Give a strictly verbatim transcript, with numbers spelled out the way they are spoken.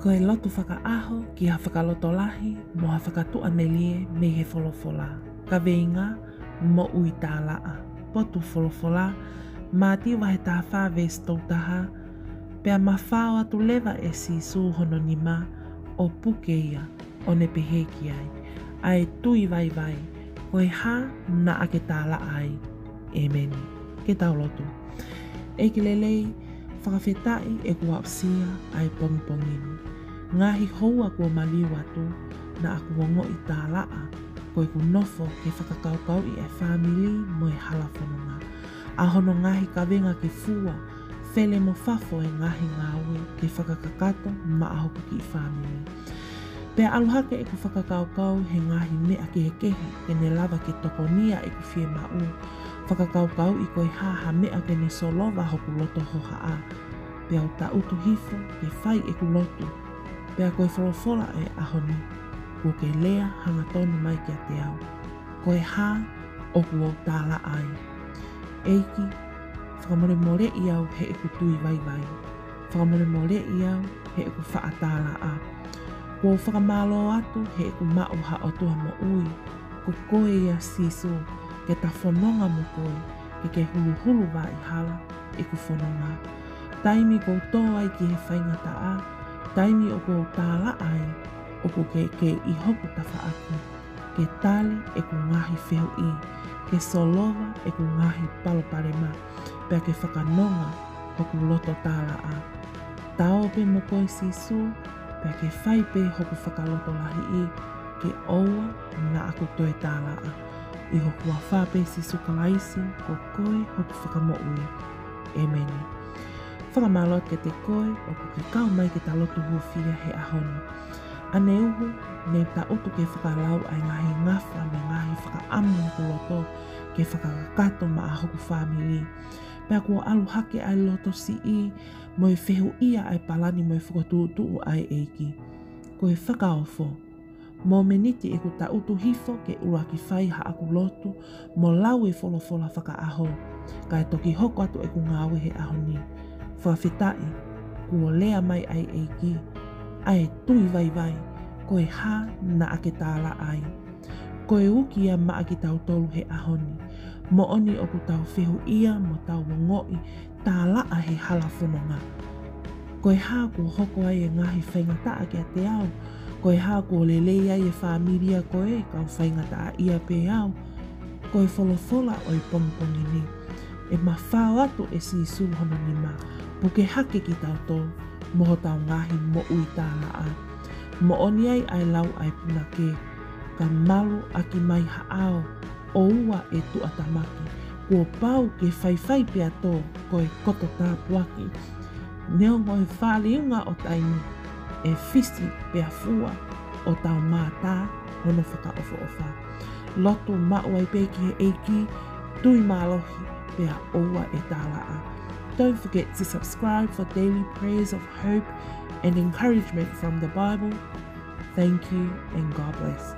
Ko e lotu fakaʻaho ki ha fakalotolahi mo ha fakatuʻamelie mei he folofola. Kaveinga: Moʻui tālaʻa. Potu folofola: Mātiu vahe taha fā veesi tolu taha. Pea mafao atu leva ʻe Sīsū hono nima, ʻo puke ia, ʻo ne pehē ki ai, ʻA e tui vaivai, ko e hā naʻa ke tālaʻa ai? ʻEmeni. Ke tau lotu. ʻEiki lelei, fakafetaʻi ʻeku aʻusia ʻa e pongipongi ni. Ngaahi houa kuo maliu atu, naʻa ku ongoʻi tālaʻa ko ʻeku nofo ke fakakaukauʻi e fāmili mo e hala fononga, ʻa hono ngaahi kavenga ke fua, fele mo fafo e ngaahi ngāue ke fakakakato maʻa hoku kiʻi fāmili. Pea ʻalu hake ʻeku fakakaukau he ngaahi meʻa kehekehe ke ne lava ke tokonia ʻeku fiemaʻu, fakakaukauʻi ko e hā ha meʻa ke ne solova hoku loto hohaʻa. Pea u taʻutu hifo ke fai ʻeku lotu. Pea ko e folofola ʻo e ʻaho ni, kuo ke lea hangatonu mai kiate au. Ko e hā ʻoku ou tālaʻa ai? ʻEiki, fakamolemoleʻi au heʻeku tui vaivai. Fakamolemoleʻi au heʻeku faʻa tālaʻa. Kuo u fakamālō atu heʻeku maʻu ha ʻOtua moʻui, ko koe ia Sīsū, ke ta fononga mo koe, ke ke huluhulu vaʻi hala ʻeku fononga. Taimi ʻoku ou tō ai ki he faingataʻa, taimi ʻoku ou tālaʻa ai, ʻoku ke kei ʻi hoku tafaʻaki ke tali ʻeku ngaahi fehuʻi, ke solova ʻeku ngaahi palopalema, pea ke fakanonga hoku loto tālaʻa. Ta ō pē mo koe Sīsū, pea ke fai pē hoku fakalotolahiʻi, ke ʻoua naʻa ku toe tālaʻa. ʻI ho huafa pē Sīsū Kalaisi, ko koe hoku Fakamoʻui. ʻEmeni. Fakamālō atu kiate koe ʻoku ke kau mai ke ta lotu hūfia he ʻaho ni. ʻAnehu, ne u taʻutu ke fakalau ʻa e ngaahi ngafa mo e ngaahi fakaʻamu ʻo hoku loto ke fakakakato maʻa hoku fāmili. Pea kuo ʻalu hake ʻa e loto siʻi mo e fehuʻia ʻa e palani mo e fokotuʻutuʻu ʻa e ʻEiki. Ko e fakaofo, mōmeniti ʻeku taʻutu hifo ke ʻuluaki fai haʻaku lotu mo lau e folofola fakaʻaho, kae toki hoko atu ʻeku ngāue he ʻaho ni. Fakafetaʻi, kuo lea mai ʻa e ʻEiki, ʻa e tui vaivai, ko e hā naʻa ke tālaʻa ai? Ko e uki ia maʻa kitautolu he ʻaho ni. Moʻoni ʻoku tau fehuʻia mo tau ongoʻi tālaʻa he hala fononga. Ko e hā kuo hoko ai e ngaahi faingataʻa kiate au? Ko e hā kuo lelei ai e fāmili ʻa koe, kau faingataʻaʻia pē au? Ko e folofola ʻo e pongipongi ni, ʻe mafao atu ʻe Sīsū hono nima, puke hake kitautolu mo hotau ngaahi moʻui tālaʻa. Moʻoni ai ʻa e lau ʻa e punake, ka malu ʻaki mai ha ʻao, ʻoua ʻe tuʻatamaki, kuo pau ke faifai pea tō, ko e koto tāpuaki. Neongo e fāliunga ʻo taimi, ʻe fisi pea fua ʻo tau mātā hono fakaʻofoʻofa. Lotu maʻu ai pē ki he ʻEiki, tui mālohi, pea ʻoua ʻe tālaʻa. Don't forget to subscribe for daily prayers of hope and encouragement from the Bible. Thank you and God bless.